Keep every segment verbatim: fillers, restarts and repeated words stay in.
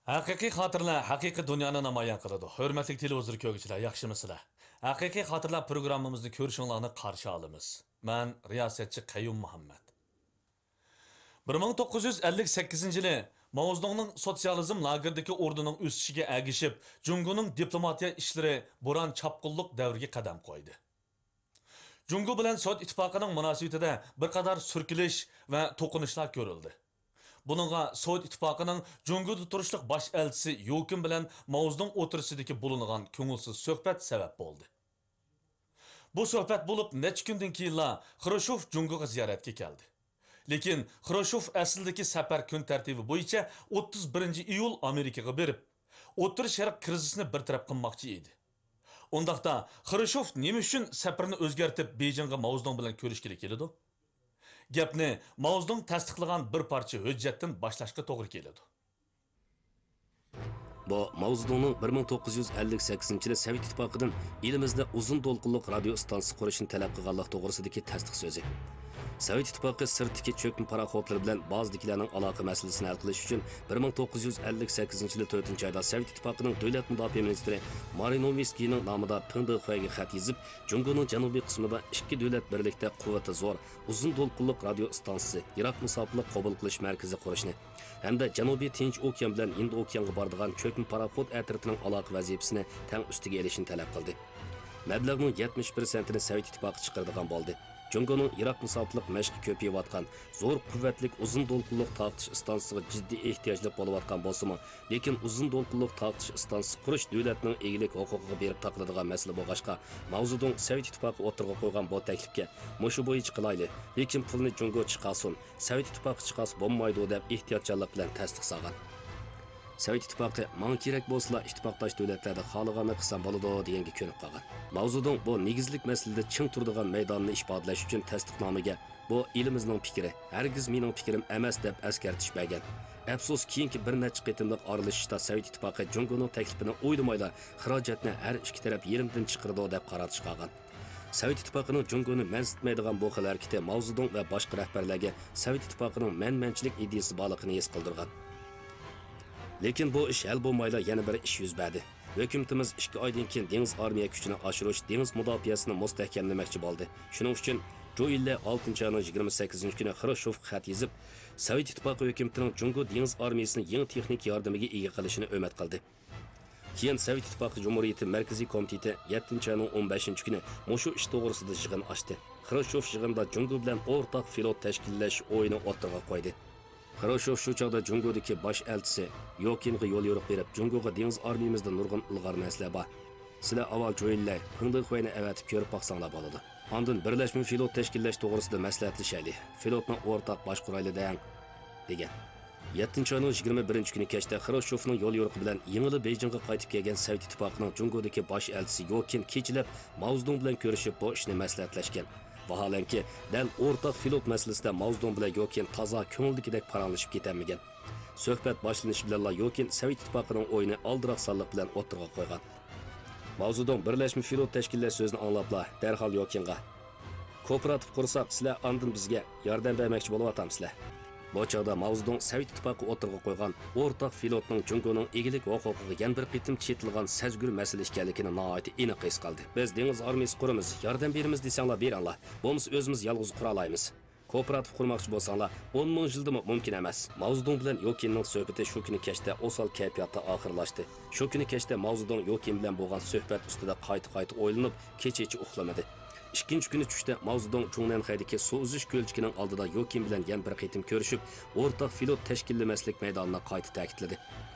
ھەقىقىي خاتىرىلەر ھەقىقىي دۇنيانى نامايان قىلىدۇ. ھۆرمەتلىك تېلېۋىزور كۆرگۈچىلەر، ياخشىمۇسىلەر؟ ھەقىقىي خاتىرىلەر پروگراممىمىزنى كۆرۈشۈڭلارنى قارشى ئالىمىز. مەن رىياسەتچى قەييۇم مۇھەممەد. بىر مىڭ توققۇز يۈز ئەللىك سەككىزىنچى يىلى ماۋزېدۇڭنىڭ سوتسىيالىزم لاگېرىدىكى ئورنىنىڭ ئۆسۈشىگە ئەگىشىپ، جۇڭگونىڭ دىپلوماتىيە ئىشلىرى بوران چاپقۇنلۇق دەۋرگە قەدەم قويدى. جۇڭگو بىلەن سوۋېت ئىتتىپاقىنىڭ مۇناسىۋىتىدە بىر قاتار سۈركىلىش ۋە توقۇنۇشلار كۆرۈلدى. بۇنىڭغا سوۋېت ئىتتىپاقىنىڭ جۇڭگودا تۇرۇشلۇق باش ئەلچىسى يۇكىن بىلەن ماۋزېدۇڭ ئوتتۇرىسىدىكى بولۇنغان كۆڭۈلسىز سۆھبەت سەۋەب بولدى. بۇ سۆھبەت بولۇپ نەچچە كۈندىن كېيىنلا خرۇشچوف جۇڭگوغا زىيارەتكە كەلدى. لېكىن خرۇشچوف ئەسلىدىكى سەپەر كۈن تەرتىپى بويىچە ئوتتۇز بىرىنچى ئىيۇل ئامېرىكىغا بېرىپ، ئوتتۇرا شەرق كىرىزىسىنى بىر تەرەپ قىلماقچى ئىدى. ئۇنداقتا، خرۇشچوف نېمە ئۈچۈن سەپىرىنى ئۆزگەرتىپ، بېيجىڭغا ماۋزېدۇڭ بىلەن كۆرۈشكىلى كېلىدۇ؟ گەپنى ماۋزېدۇڭ تەستىقلىغان بىر پارچە ھۆججەتتىن باشلاشقا توغرا كېلىدۇ. بۇ ماۋزېدۇڭنىڭ بىر مىڭ توققۇز يۈز ئەللىك سەككىزىنچى يىلى سوۋېت ئىتتىپاقىدىن ئېلىمىزدە ئۇزۇن دولقۇنلۇق رادىيو ئىستانسىسى قۇرۇشنى تەلەپ قىلغانلىق توغرىسىدىكى تەستىق سۆزى. سوۋېت ئىتتىپاقى سىرتتىكى چۆكمە پاراخوتلىرى بىلەن بازىدىكىلەرنىڭ ئالاقە مەسىلىسىنى ھەل قىلىش ئۈچۈن، بىر مىڭ توققۇز يۈز ئەللىك سەككىزىنچى يىلى تۆتىنچى ئايدا سوۋېت ئىتتىپاقىنىڭ دۆلەت مۇداپىئە مىنىستىرى مارىنوۋسكىينىڭ نامىدا پېڭ دېخۇەيگە خەت يېزىپ، جۇڭگونىڭ جەنۇبىي قىسمىدا ئىككى دۆلەت بىرلىكتە قۇۋۋىتى زور، ئۇزۇن دولقۇنلۇق رادىيو ئىستانسىسى، يىراق مۇساپىلىق قوبۇل قىلىش مەركىزى قۇرۇشنى ھەمدە جەنۇبىي تىنچ ئوكيان بىلەن ھىندى ئوكيانغا بارىدىغان چۆكمە پاراخوت ئەترىتىنىڭ ئالاقە ۋەزىپىسىنى تەڭ ئۈستىگە ئېلىشنى تەلەپ قىلدى. مەبلەغنىڭ يەتمىش پىرسەنتىنى سوۋېت ئىتتىپاقى چىقىرىدىغان بولدى. جۇڭگونىڭ يىراق مۇساپىلىق مەشقى كۆپىيىۋاتقان، زور قۇۋۋەتلىك ئۇزۇن دولقۇنلۇق تارقىتىش ئىستانسىسىغا جىددىي ئېھتىياجلىق بولۇۋاتقان بولسىمۇ، لېكىن ئۇزۇن دولقۇنلۇق تارقىتىش ئىستانسىسى قۇرۇش دۆلەتنىڭ ئىگىلىك ھوقۇقىغا بېرىپ تاقىلىدىغان مەسىلە بولغاچقا، ماۋزېدۇڭ سوۋېت ئىتتىپاقى ئوتتۇرىغا قويغان بۇ تەكلىپكە، مۇشۇ بويىچە قىلايلى، لېكىن پۇلنى جۇڭگو چىقارسۇن، سوۋېت ئىتتىپاقى چىقارسا بولمايدۇ، دەپ ئېھتىياتچانلىق بىلەن تەستىق سالغان. سوۋېت ئىتتىپاقى ماڭا كېرەك بولسىلا، ئىتتىپاقداش دۆلەتلەردە خالىغاننى قىلسام بولىدۇ، دېگەنگە كۆنۈپ قالغان. ماۋزېدۇڭ بۇ نېگىزلىك مەسىلىدە چىڭ تۇرىدىغان مەيدانىنى ئىپادىلەش ئۈچۈن تەستىقنامىگە، بۇ ئېلىمىزنىڭ پىكرى، ھەرگىز مېنىڭ پىكرىم ئەمەس، دەپ ئەسكەرتىش بەرگەن. ئەپسۇس، كېيىنكى بىر نەچچە قېتىملىق ئارىلىشىشتا سوۋېت ئىتتىپاقى جۇڭگونىڭ تەكلىپىنى ئويلىمايلا، خىراجەتنى ھەر ئىككى تەرەپ يېرىمدىن چىقىرىدۇ، دەپ قارار چىقارغان. سوۋېت ئىتتىپاقىنىڭ جۇڭگونى مەنسىتمەيدىغان بۇ خىل ھەرىكىتى ماۋزېدۇڭ ۋە باشقا رەھبەرلەرگە سوۋېت ئىتتىپاقىنىڭ مەنمەنچىلىك ئىدىيىسى بارلىقىنى ھېس قىلدۇرغان. لېكىن بۇ ئىش ھەل بولمايلا يەنە بىر ئىش يۈز بەردى. ھۆكۈمىتىمىز ئىككى ئايدىن كېيىن دېڭىز ئارمىيە كۈچىنى ئاشۇرۇش، دېڭىز مۇداپىئەسىنى مۇستەھكەملىمەكچى بولدى. شۇنىڭ ئۈچۈن جو ئىللەي ئالتىنچى ئاينىڭ يىگىرمە سەككىزىنچى كۈنى خرۇشچوفقا خەت يېزىپ، سوۋېت ئىتتىپاقى ھۆكۈمىتىنىڭ جۇڭگو دېڭىز ئارمىيىسىنى يېڭى تېخنىكا ياردىمىگە ئىگە قىلىشىنى ئۈمىد قىلدى. كېيىن سوۋېت ئىتتىپاقى جۇمھۇرىيىتى مەركىزىي كومىتېتى يەتتىنچى ئاينىڭ ئون بەشىنچى كۈنى مۇشۇ ئىش توغرىسىدا يىغىن ئاچتى. خرۇشچوف يىغىندا جۇڭگو بىلەن ئورتاق فلوت تەشكىللەش ئويىنى ئوتتۇرىغا قويدى. خرۇشچوف شۇ چاغدا جۇڭگودىكى باش ئەلچىسى يوكىنغا يوليورۇق بېرىپ، جۇڭگوغا دېڭىز ئارمىيىمىزدا نۇرغۇن ئىلغار نەرسىلەر بار. سىلەر ئاۋۋال جويىنلەي، پېڭدېخۇەينى ئەۋەتىپ كۆرۈپ باقساڭلار بولىدۇ. ئاندىن بىرلەشمە فلوت تەشكىللەش توغرىسىدا مەسلىھەتلىشەيلى. فلوتنى ئورتاق باشقۇرايلى دەڭ، دېگەن. يەتتىنچى ئاينىڭ يىگىرمە بىرىنچى كۈنى كەچتە خرۇشچوفنىڭ يوليورۇقى بىلەن يېڭىلا بېيجىڭغا قايتىپ كەلگەن سوۋېت ئىتتىپاقىنىڭ جۇڭگودىكى باش ئەلچىسى يوكىن كېچىلەپ ماۋزېدۇڭ بىلەن كۆرۈشۈپ، بۇ ئىشنى مەسلىھەتلەشكەن. ۋاھالەنكى، دەل ئورتاق فلوت مەسىلىسىدە ماۋزېدۇڭ بىلەن يوكىن تازا كۆڭۈلدىكىدەك پاراڭلىشىپ كېتەلمىگەن. سۆھبەت باشلىنىشى بىلەنلا يوكىن سوۋېت ئىتتىپاقىنىڭ ئويىنى ئالدىراقسانلىق بىلەن ئوتتۇرىغا قويغان. ماۋزېدۇڭ بىرلەشمە فلوت تەشكىللەش سۆزىنى ئاڭلاپلا، دەرھال يوكىنغا، كوپىراتىپ قۇرساق، سىلەر ئاندىن بىزگە ياردەم بەرمەكچى بولۇۋاتامسىلەر؟ بۇ چاغدا ماۋزېدۇڭ سوۋېت ئىتتىپاقى ئوتتۇرىغا قويغان ئورتاق فلوتنىڭ جۇڭگونىڭ ئىگىلىك ھوقۇقىغا يەنە بىر قېتىم چېتىلغان سەزگۈر مەسىلە ئىكەنلىكىنى ناھايىتى ئېنىق ھېس قىلدى. بىز دېڭىز ئارمىيىسى قۇرىمىز، ياردەم بېرىمىز دېسەڭلار بېرىڭلار، بولمىسا ئۆزىمىز يالغۇز قۇرالايمىز. كوپىراتىپ قۇرماقچى بولساڭلار، ئون مىڭ يىلدىمۇ مۇمكىن ئەمەس. ماۋزېدۇڭ بىلەن يوكىننىڭ سۆھبىتى شۇ كۈنى كەچتە ئوسال كەيپىياتتا ئاخىرلاشتى. شۇ كۈنى كەچتە ماۋزېدۇڭ يوكىن بىلەن بولغان سۆھبەت ئۈستىدە قايتا-قايتا ئويلىنىپ، كېچىچە ئۇخلىمىدى. ئىككىنچى كۈنى چۈشتە ماۋزېدۇڭ جۇڭنەنخەيدىكى سۇ ئۈزۈش كۆلچىكىنىڭ ئالدىدا يوكىن بىلەن يەنە بىر قېتىم كۆرۈشۈپ، ئورتاق فلوت تەشكىللىمەسلىك مەيدانىنى قايتا تەكىتلىدى.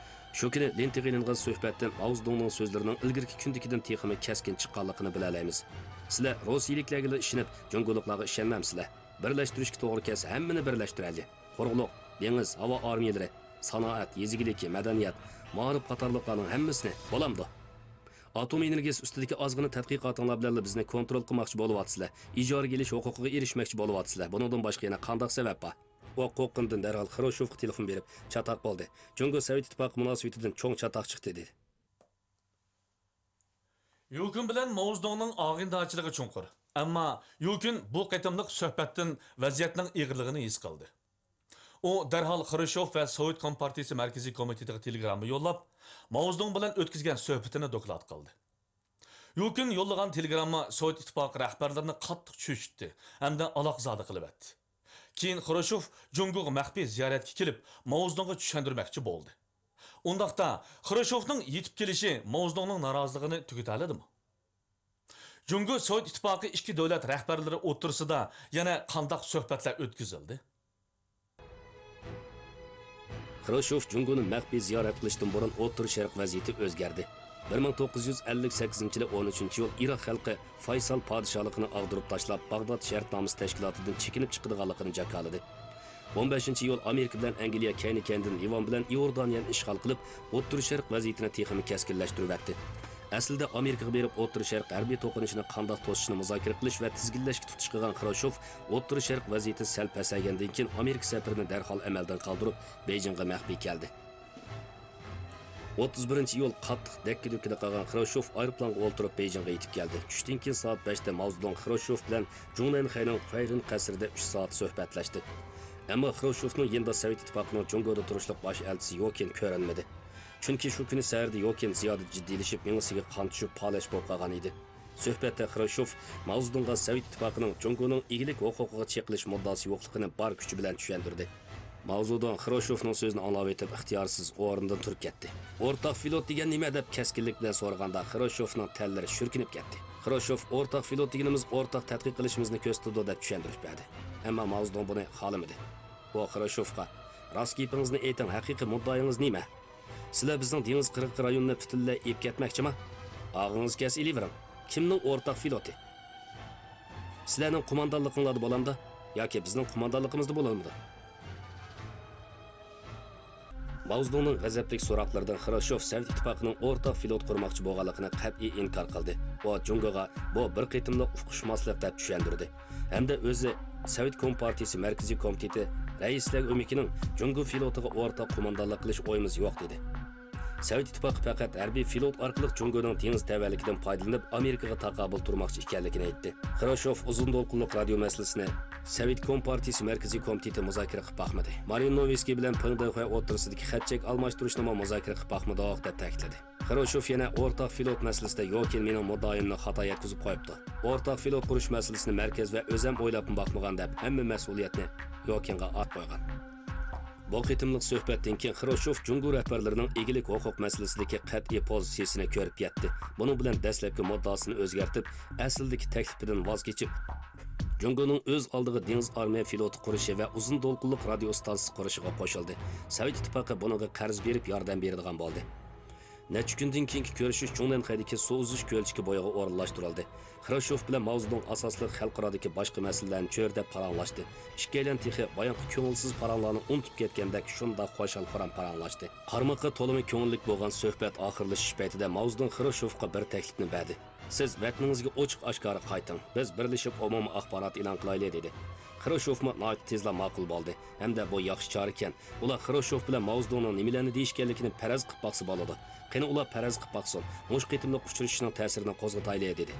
شۇ كۈنى لېنتىغا ئېلىنغان سۆھبەتتىن ماۋزېدۇڭنىڭ سۆزلىرىنىڭ ئىلگىرىكى كۈندىكىدىن تېخىمۇ كەسكىن چىققانلىقىنى بىلەلەيمىز. سىلەر روسىيىلىكلەرگىلا ئىشىنىپ، جۇڭگولۇقلارغا ئىشەنمەمسىلەر؟ بىرلەشتۈرۈشكە توغرا كەلسە، ھەممىنى بىرلەشتۈرەيلى. قۇرۇقلۇق، دېڭىز، ھاۋا ئارمىيەلىرى، سانائەت، يېزا ئىگىلىكى، مەدەنىيەت، مائارىپ قاتارلىقلارنىڭ ھەممىسىنى. بولامدۇ؟ ئاتوم ئېنېرگىيىسى ئۈستىدىكى ئازغىنا تەتقىقاتىڭلار بىلەنلا بىزنى كونترول قىلماقچى بولۇۋاتىسىلەر. ئىجارىگە ئېلىش ھوقۇقىغا ئېرىشمەكچى بولۇۋاتىسىلەر. بۇنىڭدىن باشقا يەنە قانداق سەۋەب بار؟ ئۇ قورققىنىدىن دەرھال خرۇشچوفقا تېلېفون بېرىپ، چاتاق بولدى. جۇڭگو سوۋېت ئىتتىپاقى مۇناسىۋىتىدىن چوڭ چاتاق چىقتى، دېدى. يۇكىن بىلەن ماۋزېدۇڭنىڭ ئاغىنىدارچىلىقى چوڭقۇر. ئەمما يۇكىن بۇ قېتىملىق سۆھبەتتىن ۋەزىيەتنىڭ ئېغىرلىقىنى ھېس قىلدى. ئۇ دەرھال خرۇشچوف ۋە سوۋېت كومپارتىيىسى مەركىزىي كومىتېتىغا تېلېگرامما يوللاپ، ماۋزېدۇڭ بىلەن ئۆتكۈزگەن سۆھبىتىنى دوكلات قىلدى. يۇكىن يوللىغان تېلېگرامما سوۋېت ئىتتىپاقى رەھبەرلىرىنى قاتتىق چۆچۈتتى ھەمدە ئالاقزادە قىلىۋەتتى. كېيىن خرۇشچوف جۇڭگوغا مەخپىي زىيارەتكە كېلىپ، ماۋزېدۇڭغا چۈشەندۈرمەكچى بولدى. ئۇنداقتا، خرۇشچوفنىڭ يېتىپ كېلىشى ماۋزېدۇڭنىڭ نارازىلىقىنى تۈگىتەلىدىمۇ؟ جۇڭگو سوۋېت ئىتتىپاقى ئىككى دۆلەت رەھبەرلىرى ئوتتۇرىسىدا يەنە قانداق سۆھبەتلەر ئۆتكۈزۈلدى؟ خرۇشچوف جۇڭگونى مەخپىي زىيارەت قىلىشتىن بۇرۇن ئوتتۇرا شەرق ۋەزىيىتى ئۆزگەردى. بىر مىڭ توققۇز يۈز ئەللىك سەككىزىنچى يىلى ئون ئۈچىنچى ئىيۇل ئىراق خەلقى فايسال پادىشاھلىقىنى ئاغدۇرۇپ تاشلاپ، باغداد شەرتنامىسى تەشكىلاتىدىن چېكىنىپ چىقىدىغانلىقىنى جاكارلىدى. ئون بەشىنچى ئىيۇل ئامېرىكا بىلەن ئەنگلىيە كەينى-كەينىدىن لىۋان بىلەن ئىئوردانىيەنى ئىشغال قىلىپ، ئوتتۇرا شەرق ۋەزىيىتىنى تېخىمۇ كەسكىنلەشتۈرۈۋەتتى. ئەسلىدە ئامېرىكىغا بېرىپ ئوتتۇرا شەرق ھەربىي توقۇنۇشىنى قانداق توسۇشنى مۇزاكىرە قىلىش ۋە تىزگىنلەشكە تۇتۇش قىلغان خرۇشچوف ئوتتۇرا شەرق ۋەزىيىتى سەل پەسەيگەندىن كېيىن ئامېرىكا سەپىرىنى دەرھال ئەمەلدىن قالدۇرۇپ، بېيجىڭغا مەخپىي كەلدى. ئوتتۇز بىرىنچى ئىيۇل قاتتىق دەككە-دۈككىدە قالغان خرۇشچوف ئايروپىلانغا ئولتۇرۇپ بېيجىڭغا يېتىپ كەلدى. چۈشتىن كېيىن سائەت بەشتە ماۋزېدۇڭ خرۇشچوف بىلەن جۇڭنەنخەينىڭ خۇەيرىن قەسرىدە ئۈچ سائەت سۆھبەتلەشتى. ئەمما خرۇشچوفنىڭ يېنىدا سوۋېت ئىتتىپاقىنىڭ جۇڭگودا تۇرۇشلۇق باش ئەلچىسى يوكىن كۆرۈنمىدى. چۈنكى شۇ كۈنى سەھەردە يوكىن زىيادە جىددىيلىشىپ، مېڭىسىگە قان چۈشۈپ، پالەچ بولۇپ قالغان ئىدى. سۆھبەتتە خرۇشچوف ماۋزېدۇڭغا سوۋېت ئىتتىپاقىنىڭ جۇڭگونىڭ ئىگىلىك ھوقۇقىغا چېقىلىش مۇددىئاسى يوقلۇقىنى بار كۈچى بىلەن چۈشەندۈردى. ماۋزېدۇڭ خرۇشچوفنىڭ سۆزىنى ئاڭلاۋېتىپ، ئىختىيارسىز ئورنىدىن تۇرۇپ كەتتى. «ئورتاق فلوت دېگەن نېمە؟» دەپ كەسكىنلىك بىلەن سورىغاندا، خرۇشچوفنىڭ تەنلىرى شۈركۈنۈپ كەتتى. خرۇشچوف: «ئورتاق فلوت دېگىنىمىز ئورتاق تەتقىق قىلىشىمىزنى كۆرسىتىدۇ» دەپ چۈشەندۈرۈش بەردى. ئەمما ماۋزېدۇڭ بۇنى خالىمىدى. ئۇ خرۇشچوفقا: «راست گېپىڭىزنى ئېيتىڭ، ھەقىقىي مۇددىئايىڭىز نېمە؟ سىلەر بىزنىڭ دېڭىز قىرغىقى رايونىنى پۈتۈنلەي ئېلىپ كەتمەكچىما؟ ئاغىڭىز كەلسە ئېلىۋېرىڭ. كىمنىڭ ئورتاق فلوتى؟ سىلەرنىڭ قوماندانلىقىڭلاردا بولامدۇ ياكى بىزنىڭ قوماندانلىقىمىزدا بولامدۇ؟» ماۋزېدۇڭنىڭ غەزەپلىك سوراقلىرىدىن خرۇشچوف سوۋېت ئىتتىپاقىنىڭ ئورتاق فلوت قۇرماقچى بولغانلىقىنى قەتئىي ئىنكار قىلدى. ئۇ جۇڭگوغا بۇ بىر قېتىملىق ئۇقۇشماسلىق دەپ چۈشەندۈردى ھەمدە ئۆزى سوۋېت كومپارتىيىسى مەركىزىي كومىتېتى رەئىسلەر ئۆمىكىنىڭ جۇڭگو فلوتىغا ئورتاق قوماندانلىق قىلىش ئويىمىز يوق دېدى. سوۋېت ئىتتىپاقى پەقەت ھەربىي فلوت ئارقىلىق جۇڭگونىڭ دېڭىز تەۋەلىكىدىن پايدىلىنىپ، ئامېرىكىغا تاقابىل تۇرماقچى ئىكەنلىكىنى ئېيتتى. خرۇشچوف ئۇزۇن دولقۇنلۇق رادىيو مەسىلىسىنى سوۋېت كومپارتىيىسى مەركىزىي كومىتېتى مۇزاكىرە قىلىپ باقمىدى. مارىنوۋسكىي بىلەن پېڭ دېخۇەي ئوتتۇرىسىدىكى خەت چەك ئالماشتۇرۇشنىمۇ مۇزاكىرە قىلىپ باقمىدۇق، دەپ تەكىتلىدى. خرۇشچوف يەنە ئورتاق فلوت مەسىلىسىدە يوكىن مېنىڭ مۇددىئايىمنى خاتا يەتكۈزۈپ قويۇپتۇ. ئورتاق فلوت قۇرۇش مەسىلىسىنى مەركەز ۋە ئۆزەم ئويلاپمۇ باقمىغان دەپ، ھەممە مەسئۇلىيەتنى يوكىنغا ئارتىپ قويغان. بۇ قېتىملىق سۆھبەتتىن كېيىن خرۇشچوف جۇڭگو رەھبەرلىرىنىڭ ئىگىلىك ھوقۇق مەسىلىسىدىكى قەتئىي پوزىتسىيىسىنى كۆرۈپ يەتتى. بۇنىڭ بىلەن دەسلەپكى مۇددىئاسىنى ئۆزگەرتىپ، ئەسلىدىكى تەكلىپىدىن ۋاز كېچىپ، جۇڭگونىڭ ئۆز ئالدىغا دېڭىز ئارمىيە فلوتى قۇرۇشى ۋە ئۇزۇن دولقۇنلۇق رادىيو ئىستانسىسى قۇرۇشىغا قوشۇلدى. سوۋېت ئىتتىپاقى بۇنىڭغا قەرز بېرىپ ياردەم بېرىدىغان بولدى. نەچچە كۈندىن كېيىنكى كۆرۈشۈش جۇڭنەنخەيدىكى سۇ ئۈزۈش كۆلچىكى بويىغا ئورۇنلاشتۇرۇلدى. خرۇشچوف بىلەن ماۋزېدۇڭ ئاساسلىق خەلقئارادىكى باشقا مەسىلىلەرنى چۆرىدەپ پاراڭلاشتى. ئىككىيلەن تېخى بايامقى كۆڭۈلسىز پاراڭلارنى ئۇنتۇپ كەتكەندەك شۇنداق خۇشال-خۇرام پاراڭلاشتى. قارىماققا تولىمۇ كۆڭۈللۈك بولغان سۆھبەت ئاخىرلىشىش پەيتىدە ماۋزېدۇڭ خرۇشچوفقا بىر تەكلىپنى بەردى. «سىز ۋەتىنىڭىزگە ئوچۇق-ئاشكارا قايتىڭ، بىز بىرلىشىپ ئومۇمىي ئاخبارات ئېلان قىلايلى» دېدى. خرۇشچوفمۇ ناھايىتى تېزلا ماقۇل بولدى ھەمدە «بۇ ياخشى چارىكەن، ئۇلار خرۇشچوف بىلەن ماۋزېدۇڭنىڭ نېمىلەرنى دېيىشكەنلىكىنى پەرەز قىلىپ باقسا بولىدۇ. قېنى ئۇلار پەرەز قىلىپ باقسۇن، مۇشۇ قېتىملىق ئۇچرىشىشنىڭ تەسىرىنى قوزغىتايلى» دېدى.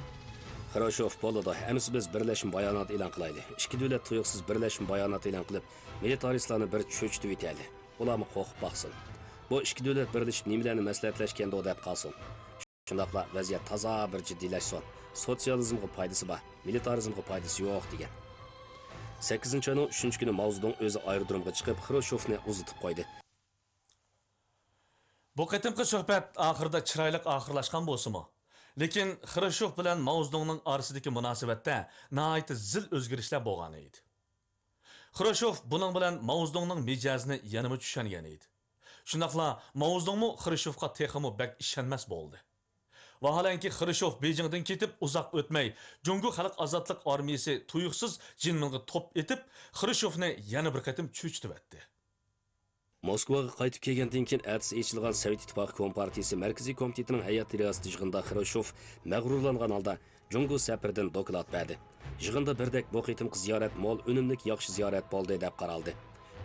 خرۇشچوف: «بولىدۇ، ئەمىسە بىز بىرلەشمە بايانات ئېلان قىلايلى. ئىككى دۆلەت تۇيۇقسىز بىرلەشمە بايانات ئېلان قىلىپ، مىلىتارىستلارنى بىر چۆچۈتۈۋېتەيلى. ئۇلارمۇ قورقۇپ باقسۇن. بۇ ئىككى دۆلەت بىرلىشىپ نېمىلەرنى مەسلىھەتلەشكەندۇ دەپ قالسۇن. شۇنداقلا ۋەزىيەت تازا بىر جىددىيلەشسۇن. سوتسىيالىزمغا پايدىسى بار، مىلىتارىزمغا پايدىسى يوق» دېگەن. سەككىزىنچى ئاينىڭ ئۈچىنچى كۈنى ماۋزېدۇڭ ئۆزى ئايرودرومغا چىقىپ، خرۇشچوفنى ئۇزىتىپ قويدى. بۇ قېتىمقى سۆھبەت ئاخىرىدا چىرايلىق ئاخىرلاشقان بولسىمۇ، لېكىن خرۇشچوف بىلەن ماۋزېدۇڭنىڭ ئارىسىدىكى مۇناسىۋەتتە ناھايىتى زىل ئۆزگىرىشلەر بولغان ئىدى. خرۇشچوف بۇنىڭ بىلەن ماۋزېدۇڭنىڭ مىجەزىنى يەنىمۇ چۈشەنگەن ئىدى. شۇنداقلا ماۋزېدۇڭمۇ خرۇشچوفقا تېخىمۇ بەك ئىشەنمەس بولدى. ۋاھالەنكى، خرۇشچوف بېيجىڭدىن كېتىپ ئۇزاق ئۆتمەي، جۇڭگو خەلق ئازادلىق ئارمىيىسى تۇيۇقسىز جىنمىنغا توپ ئېتىپ، خرۇشچوفنى يەنە بىر قېتىم چۆچۈتۈۋەتتى. موسكۋاغا قايتىپ كەلگەندىن كېيىن، ئەتىسى ئېچىلغان سوۋېت ئىتتىپاقى كومپارتىيىسى مەركىزىي كومىتېتىنىڭ ھەيئەت رىياسىتى يىغىنىدا خرۇشچوف مەغرۇرلانغان ھالدا جۇڭگو سەپىرىدىن دوكلات بەردى. يىغىندا بىردەك بۇ قېتىمقى زىيارەت مول ئۈنۈملۈك ياخشى زىيارەت بولدى دەپ قارالدى.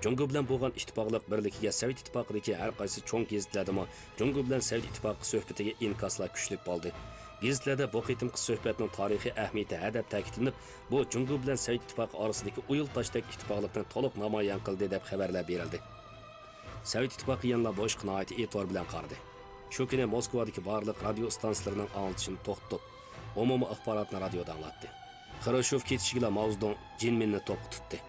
جۇڭگو بىلەن بولغان ئىتتىپاقلىق بىرلىكىگە سوۋېت ئىتتىپاقىدىكى ھەر قايسى چوڭ گېزىتلەردىمۇ جۇڭگو بىلەن سوۋېت ئىتتىپاقى سۆھبىتىگە ئىنكاسلار كۈچلۈك بولدى. گېزىتلەردە بۇ قېتىمقى سۆھبەتنىڭ تارىخىي ئەھمىيىتى ھەدەپ تەكىتلىنىپ، بۇ جۇڭگو بىلەن سوۋېت ئىتتىپاقى ئارىسىدىكى ئويۇل تاشتەك ئىتتىپاقلىقنى تولۇق نامايان قىلدى، دەپ خەۋەرلەر بېرىلدى. سوۋېت ئىتتىپاقى يەنىلا بۇ ئىشقا ناھايىتى ئېتىبار بىلەن قارىدى. شۇ كۈنى موسكۋادىكى بارلىق رادىيو ئىستانسىلىرىنىڭ ئاڭلىتىشىنى توختىتىپ، ئومۇمىي ئاخباراتنى رادىيودا ئاڭلاتتى. خرۇشچوف كېتىشىگىلا ماۋزېدۇڭ جىن مىننى توپقا تۇتتى.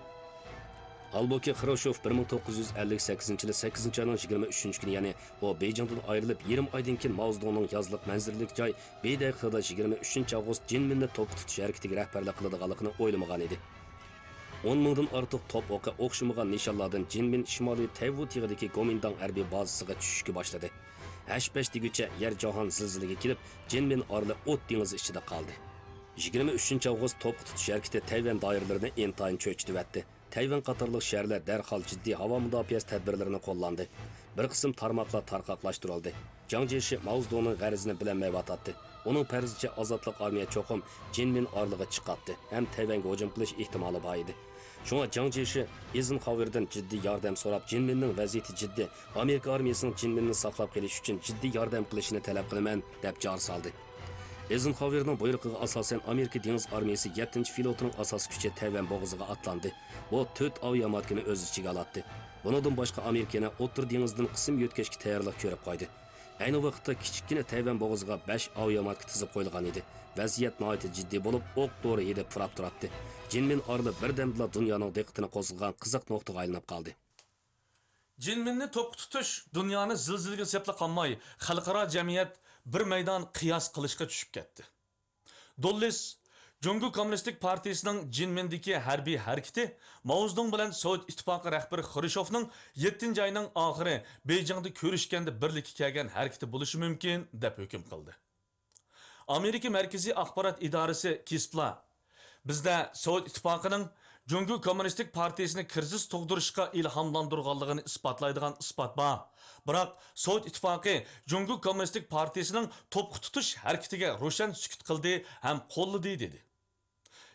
ھالبۇكى، خرۇشچوف بىر مىڭ توققۇز يۈز ئەللىك سەككىزىنچى يىلى سەككىزىنچى ئاينىڭ يىگىرمە ئۈچىنچى كۈنى، يەنى ئۇ بېيجىڭدىن ئايرىلىپ يېرىم ئايدىن كېيىن ماۋزېدۇڭنىڭ يازلىق مەنزىرىلىك جاي بېيدەيخېدا يىگىرمە ئۈچىنچى ئاۋغۇست جىن مىننى توپقا تۇتۇش ھەرىكىتىگە رەھبەرلىك قىلىدىغانلىقىنى ئويلىمىغان ئىدى. ئون مىڭدىن ئارتۇق توپ ئوقى ئوخشىمىغان نىشانلاردىن جىن مىن شىمالىي تەيۋۇ تېغىدىكى گومىنداڭ ھەربىي بازىسىغا چۈشۈشكە باشلىدى. ھەش-پەش دېگۈچە يەر جاھان زىلزىلىگە كېلىپ، جىن مىن ئارىلى ئوت دېڭىزى ئىچىدە قالدى. يىگىرمە ئۈچىنچى ئاۋغۇست توپقا تۇتۇش ھەرىكىتى تەيۋەن دائىرىلىرىنى ئىنتايىن چۆچۈتۈۋەتتى. تەيۋەن قاتارلىق شەھەرلەر دەرھال جىددىي ھاۋا مۇداپىئەسى تەدبىرلىرىنى قوللاندى. بىر قىسىم تارماقلار تارقاقلاشتۇرۇلدى. جاڭ جيېشى ماۋزېدۇڭنىڭ غەرىزىنى بىلەلمەيۋاتاتتى. ئۇنىڭ پەرىزىچە ئازادلىق ئارمىيە چوقۇم جىن مىن ئارىلىغا چىقاتتى ھەم تەيۋەنگە ھۇجۇم قىلىش ئېھتىمالى بار ئىدى. شۇڭا جاڭ جيېشى ئېيزېنخاۋېردىن جىددىي ياردەم سوراپ، جىن مىننىڭ ۋەزىيىتى جىددىي، ئامېرىكا ئارمىيىسىنىڭ جىن مىننى ساقلاپ قېلىش ئۈچۈن جىددىي ياردەم قىلىشىنى تەلەپ قىلىمەن، دەپ جار سالدى. ئېيزېنخاۋېرنىڭ بۇيرۇقىغا ئاساسەن، ئامېرىكا دېڭىز ئارمىيىسى يەتتىنچى فلوتىنىڭ ئاساسىي كۈچى تەيۋەن بوغۇزىغا ئاتلاندى. بۇ تۆت ئاۋىئاماتكىنى ئۆز ئىچىگە ئالاتتى. بۇنىڭدىن باشقا، ئامېرىكا يەنە ئوتتۇرا دېڭىزدىن قىسىم يۆتكەشكە تەييارلىق كۆرۈپ قويدى. ئەينى ۋاقىتتا كىچىككىنە تەيۋەن بوغۇزىغا بەش ئاۋىئاماتكا تىزىپ قويۇلغان ئىدى. ۋەزىيەت ناھايىتى جىددىي بولۇپ، ئوق دورا ھىدى پۇراپ تۇراتتى. جىن مىن ئارىلى بىردەمدىلا دۇنيانىڭ دىققىتىنى قوزغىغان قىزىق نۇقتىغا ئايلىنىپ قالدى. جىن مىننى توپقا تۇتۇش دۇنيانى زىلزىلىگە سېلىپلا قالماي، خەلقئارا جەمئىيەت بىر مەيدان قىياس قىلىشقا چۈشۈپ كەتتى. دوللىس، جۇڭگو كوممۇنىستىك پارتىيىسىنىڭ جىن مىندىكى ھەربىي ھەرىكىتى ماۋزېدۇڭ بىلەن سوۋېت ئىتتىپاقى رەھبىرى خرۇشچوفنىڭ يەتتىنچى ئاينىڭ ئاخىرى بېيجىڭدا كۆرۈشكەندە بىرلىككە كەلگەن ھەرىكىتى بولۇشى مۇمكىن، دەپ ھۆكۈم قىلدى. ئامېرىكا مەركىزىي ئاخبارات ئىدارىسى كىسپلا، بىزدە سوۋېت ئىتتىپاقىنىڭ جۇڭگو كوممۇنىستىك پارتىيىسىنى كىرىزىس تۇغدۇرۇشقا ئىلھاملاندۇرغانلىقىنى ئىسپاتلايدىغان ئىسپات بار. بىراق، سوۋېت ئىتتىپاقى جۇڭگو كوممۇنىستىك پارتىيىسىنىڭ توپقا تۇتۇش ھەرىكىتىگە روشەن سۈكۈت قىلدى ھەم قوللىدى، دېدى.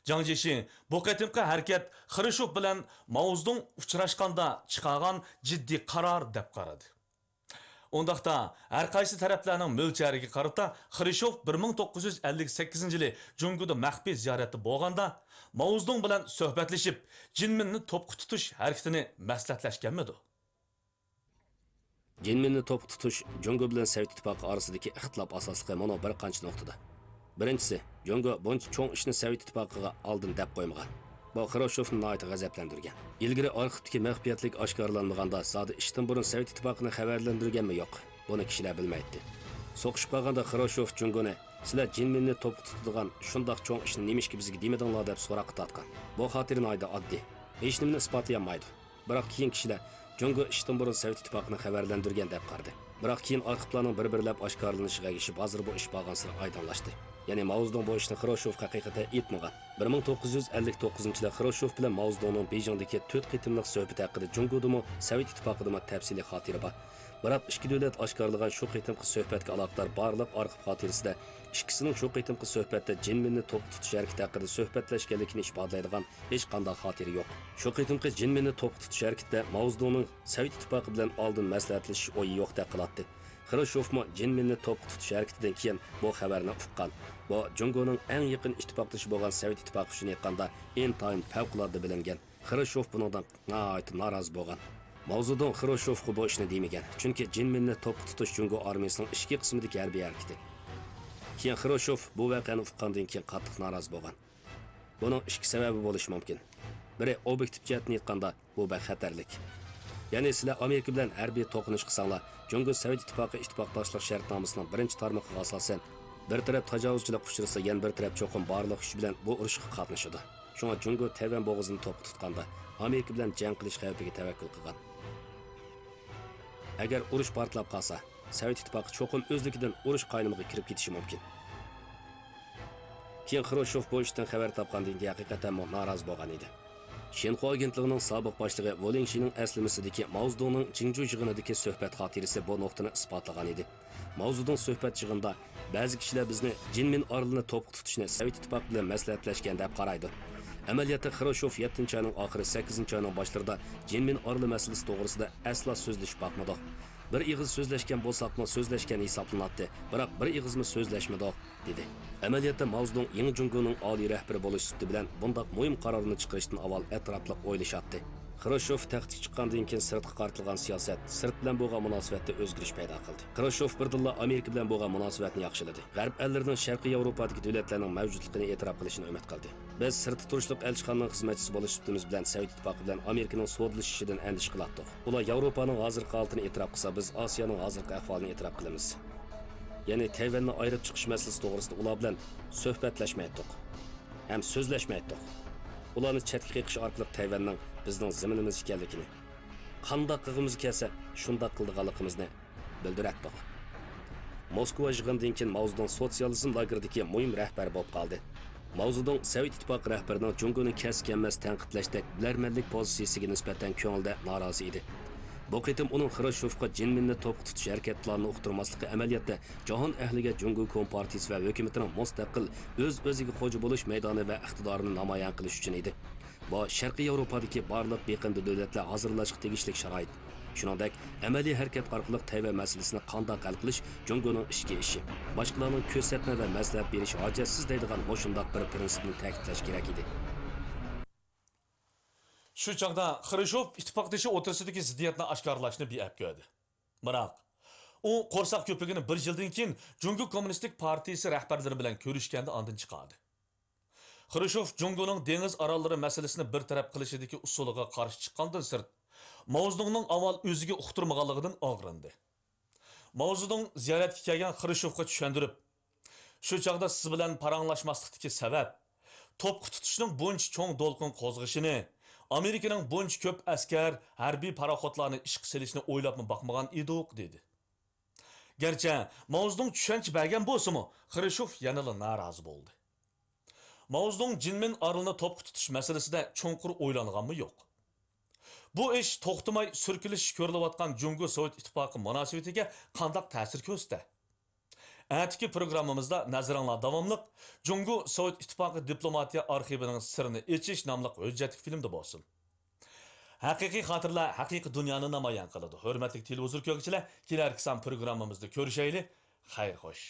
جاڭ جيېشى بۇ قېتىمقى ھەرىكەت خرۇشچوف بىلەن ماۋزېدۇڭ ئۇچراشقاندا چىقارغان جىددىي قارار دەپ قارىدى. ئۇنداقتا، ھەر قايسى تەرەپلەرنىڭ مۆلچەرىگە قارىتا، خرۇشچوف بىر مىڭ توققۇز يۈز ئەللىك سەككىزىنچى يىلى جۇڭگودا مەخپىي زىيارەتتە بولغاندا، ماۋزېدۇڭ بىلەن سۆھبەتلىشىپ، جىن مىننى توپقا تۇتۇش ھەرىكىتىنى مەسلىھەتلەشكەنمىدۇ؟ جىن مىننى توپقا تۇتۇش جۇڭگو بىلەن سوۋېت ئىتتىپاقى ئارىسىدىكى ئىختىلاپ ئاساسلىقى مۇنۇ بىر قانچە نۇقتىدا. بىرىنچىسى، جۇڭگو بۇنچە چوڭ ئىشنى سوۋېت ئىتتىپاقىغا ئالدىن دەپ قويمىغان. بۇ خرۇشچوفنى ناھايىتى غەزەپلەندۈرگەن. ئىلگىرى ئارخىپتىكى مەخپىيەتلىك ئاشكارىلانمىغاندا، زادى ئىشتىن بۇرۇن سوۋېت ئىتتىپاقىنى خەۋەرلەندۈرگەنمۇ يوق. بۇنى كىشىلەر بىلمەيتتى. سوقۇشۇپ قالغاندا خرۇشچوف جۇڭگونى، سىلەر جىن مىننى توپقا تۇتىدىغان شۇنداق چوڭ ئىشنى نېمىشقا بىزگە دېمىدىڭلار دەپ سوراققا تارتقان. بۇ خاتىرە ناھايىتى ئاددىي. ھېچنېمىنى ئىسپاتلىيالمايدۇ. بىراق كېيىن كىشىلەر جۇڭگو ئىشتىن بۇرۇن سوۋېت ئىتتىپاقىنى خەۋەرلەندۈرگەن دەپ قارىدى. بىراق كېيىن ئارخىپلارنىڭ بىر-بىرلەپ ئاشكارىلىنىشىغا ئەگىشىپ، ھازىر بۇ ئىش بارغانسېرى ئايدىڭلاشتى. يەنى ماۋزېدۇڭ بۇ ئىشنى خرۇشچوفقا ھەقىقەتەن ئېيتمىغان. بىر مىڭ توققۇز يۈز ئەللىك توققۇزىنچى يىلى خرۇشچوف بىلەن ماۋزېدۇڭنىڭ بېيجىڭدىكى تۆت قېتىملىق سۆھبىتى ھەققىدە جۇڭگودىمۇ، سوۋېت ئىتتىپاقىدىمۇ تەپسىلىي خاتىرە بار. بىراق ئىككى دۆلەت ئاشكارىلىغان شۇ قېتىمقى سۆھبەتكە ئالاقىدار بارلىق ئارخىپ خاتىرىسىدە ئىككىسىنىڭ شۇ قېتىمقى سۆھبەتتە جىن مىننى توپقا تۇتۇش ھەرىكىتى ھەققىدە سۆھبەتلەشكەنلىكىنى ئىپادىلەيدىغان ھېچقانداق خاتىرە يوق. شۇ قېتىمقى جىن مىننى توپقا تۇتۇش ھەرىكىتىدە ماۋزېدۇڭنىڭ سوۋېت ئىتتىپاقى بىلەن ئالدىن مەسلىھەتلىشىش ئويى يوقتەك قىلاتتى. خرۇشچوفمۇ جىن مىننى توپقا تۇتۇش ھەرىكىتىدىن كېيىن بۇ خەۋەرنى ئۇققان. بۇ جۇڭگونىڭ ئەڭ يېقىن ئىتتىپاقدىشى بولغان سوۋېت ئىتتىپاقى ئۈچۈن ئېيتقاندا ئىنتايىن پەۋقۇلئاددە بىلىنگەن. خرۇشچوف بۇنىڭدىن ناھايىتى نارازى بولغان. ماۋزېدۇڭ خرۇشچوفقا بۇ ئىشنى دېمىگەن، چۈنكى جىن مىننى توپقا تۇتۇش جۇڭگو ئارمىيىسىنىڭ ئىچكى قىسمىدىكى ھەربىي ھەرىكىتى. كېيىن خرۇشچوف بۇ ۋەقەنى ئۇققاندىن كېيىن قاتتىق نارازى بولغان. بۇنىڭ ئىككى سەۋەبى بولۇشى مۇمكىن. بىرى، ئوبيېكتىپ جەھەتتىن ئېيتقاندا، بۇ بەك خەتەرلىك. يەنى سىلەر ئامېرىكا بىلەن ھەربىي توقۇنۇش قىلساڭلار، جۇڭگو سوۋېت ئىتتىپاقى ئىتتىپاقداشلىق شەرتنامىسىنىڭ بىرىنچى تارمىقىغا ئاساسەن، بىر تەرەپ تاجاۋۇزچىلىققا ئۇچرىسا، يەنە بىر تەرەپ چوقۇم بارلىق كۈچى بىلەن بۇ ئۇرۇشقا قاتنىشىدۇ. شۇڭا جۇڭگو تەيۋەن بوغۇزىنى توپقا تۇتقاندا، ئامېرىكا بىلەن جەڭ قىلىش خەۋپىگە تەۋەككۈل قىلغان. ئەگەر ئۇرۇش پارتلاپ قالسا، سوۋېت ئىتتىپاقى چوقۇم ئۆزلۈكىدىن ئۇرۇش قاينىمىغا كىرىپ كېتىشى مۇمكىن. كېيىن خرۇشچوف بۇ ئىشتىن خەۋەر تاپقاندىن كېيىن ھەقىقەتەنمۇ نارازى بولغان ئىدى. شىنخۇا ئاگېنتلىقىنىڭ سابىق باشلىقى ۋۇ لىڭشىنىڭ ئەسلىمىسىدىكى ماۋزېدۇڭنىڭ جىڭجۇ يىغىنىدىكى سۆھبەت خاتىرىسى بۇ نۇقتىنى ئىسپاتلىغان ئىدى. ماۋزېدۇڭ سۆھبەت يىغىنىدا، بەزى كىشىلەر بىزنى جىن مىن ئارىلىنى توپقا تۇتۇشنى سوۋېت ئىتتىپاقى بىلەن مەسلىھەتلەشكەن دەپ قارايدۇ. ئەمەلىيەتتە خرۇشچوف يەتتىنچى ئاينىڭ ئاخىرى، سەككىزىنچى ئاينىڭ باشلىرىدا جىنمىن ئارىلى مەسىلىسى توغرىسىدا ئەسلا سۆزلىشىپ باقمىدۇق. بىر ئېغىز سۆزلەشكەن بولساقمۇ، سۆزلەشكەن ھېسابلىناتتى، بىراق بىر ئېغىزمۇ سۆزلەشمىدۇق، دېدى. ئەمەلىيەتتە ماۋزېدۇڭ يېڭى جۇڭگونىڭ ئالىي رەھبىرى بولۇش سۈپىتى بىلەن بۇنداق مۇھىم قارارنى چىقىرىشتىن ئاۋۋال ئەتراپلىق ئويلىشاتتى. خرۇشچوف تەختكە چىققاندىن كېيىن سىرتقا قارىتىلغان سىياسەت، سىرت بىلەن بولغان مۇناسىۋەتتە ئۆزگىرىش پەيدا قىلدى. خرۇشچوف بىردىنلا ئامېرىكا بىلەن بولغان مۇناسىۋەتنى ياخشىلىدى. غەرب ئەللىرىنىڭ شەرقىي ياۋروپادىكى دۆلەتلەرنىڭ مەۋجۇتلۇقىنى ئېتىراپ قىلىشىنى ئۈمىد قىلدى. بىز سىرتتا تۇرۇشلۇق ئەلچىخانىنىڭ خىزمەتچىسى بولۇش سۈپىتىمىز بىلەن سوۋېت ئىتتىپاقى بىلەن ئامېرىكىنىڭ سودىلىشىشىدىن ئەندىشە قىلاتتۇق. ئۇلار ياۋروپانىڭ ھازىرقى ھالىتىنى ئېتىراپ قىلسا، بىز ئاسىيانىڭ ھازىرقى ئەھۋالىنى ئېتىراپ قىلىمىز. يەنى تەيۋەننى ئايرىپ چىقىش مەسىلىسى توغرىسىدا ئۇلار بىلەن سۆھبەتلەشمەيتتۇق. ھەم سۆزلەشمەيتتۇق. ئۇلارنى چەتكە قېقىش ئارقىلىق تەيۋەننىڭ بىزنىڭ زېمىنىمىز ئىكەنلىكىنى، قانداق قىلغۇمىز كەلسە شۇنداق قىلىدىغانلىقىمىزنى بىلدۈرەتتۇق. موسكۋا يىغىنىدىن كېيىن ماۋزېدۇڭ سوتسىيالىزم لاگېرىدىكى مۇھىم رەھبەر بولۇپ قالدى. ماۋزېدۇڭ سوۋېت ئىتتىپاقى رەھبىرىنىڭ جۇڭگونى كەس-كەلمەس تەنقىدلەشتەك بىلەرمەنلىك پوزىتسىيىسىگە نىسبەتەن كۆڭلىدە نارازى ئىدى. بۇ قېتىم ئۇنىڭ خرۇشچوفقا جىنمىننى توپقا تۇتۇش ھەرىكەت پىلانىنى ئۇقتۇرماسلىقى ئەمەلىيەتتە جاھان ئەھلىگە جۇڭگو كومپارتىيىسى ۋە ھۆكۈمىتىنىڭ مۇستەقىل، ئۆز-ئۆزىگە خوجا بولۇش مەيدانى ۋە ئىقتىدارىنى نامايان قىلىش ئۈچۈن ئىدى. بۇ شەرقىي ياۋروپادىكى بارلىق بېقىندى دۆلەتلەر ھازىرلاشقا تېگىشلىك شارائىت. شۇنىڭدەك، ئەمەلىي ھەرىكەت ئارقىلىق تەيۋەن مەسىلىسىنى قانداق ھەل قىلىش جۇڭگونىڭ ئىچكى ئىشى. باشقىلارنىڭ كۆرسەتمە ۋە مەسلىھەت بېرىشى ھاجەتسىز دەيدىغان مۇشۇنداق بىر پىرىنسىپنى تەكىتلەش كېرەك ئىدى. شۇ چاغدا خرۇشچوف ئىتتىپاقدىشى ئوتتۇرىسىدىكى زىددىيەتنى ئاشكارىلاشنى بىئەپ كۆردى. بىراق، ئۇ قورساق كۆپۈكىنى بىر يىلدىن كېيىن جۇڭگو كوممۇنىستىك پارتىيىسى رەھبەرلىرى بىلەن كۆرۈشكەندە ئاندىن چىقاردى. خرۇشچوف جۇڭگونىڭ دېڭىز ئاراللىرى مەسىلىسىنى بىر تەرەپ قىلىشىدىكى ئۇسۇلىغا قارشى چىققاندىن سىرت، ماۋزېدۇڭنىڭ ئاۋۋال ئۆزىگە ئۇقتۇرمىغانلىقىدىن ئاغرىندى. ماۋزېدۇڭ زىيارەتكە كەلگەن خرۇشچوفقا چۈشەندۈرۈپ، شۇ چاغدا سىز بىلەن پاراڭلاشماسلىقتىكى سەۋەب، توپقا تۇتۇشنىڭ بۇنچە چوڭ دولقۇن قوزغىشىنى، ئامېرىكىنىڭ بۇنچە كۆپ ئەسكەر، ھەربىي پاراخوتلارنى ئىشقا سېلىشنى ئويلاپمۇ باقمىغان ئىدۇق، دېدى. گەرچە ماۋزېدۇڭ چۈشەنچە بەرگەن بولسىمۇ، خرۇشچوف يەنىلا نارازى بولدى. ماۋزېدۇڭ جىنمىن ئارىلىنى توپقا تۇتۇش مەسىلىسىدە چوڭقۇر ئويلانغانمۇ يوق. بۇ ئىش توختىماي سۈركىلىشىش كۆرۈلۈۋاتقان جۇڭگو سوۋېت ئىتتىپاقى مۇناسىۋىتىگە قانداق تەسىر كۆرسىتە؟ ئەتىكى پروگراممىمىزدا نەزىرىڭلار داۋاملىق جۇڭگو سوۋېت ئىتتىپاقى دىپلوماتىيە ئارخىپىنىڭ سىرىنى ئېچىش ناملىق ھۆججەتلىك فىلىمدا بولسۇن. ھەقىقىي خاتىرىلەر ھەقىقىي دۇنيانى نامايان قىلىدۇ. ھۆرمەتلىك تېلېۋىزور كۆرگۈچىلەر، كېلەركى سان پروگراممىمىزدا كۆرۈشەيلى. خەير خوش.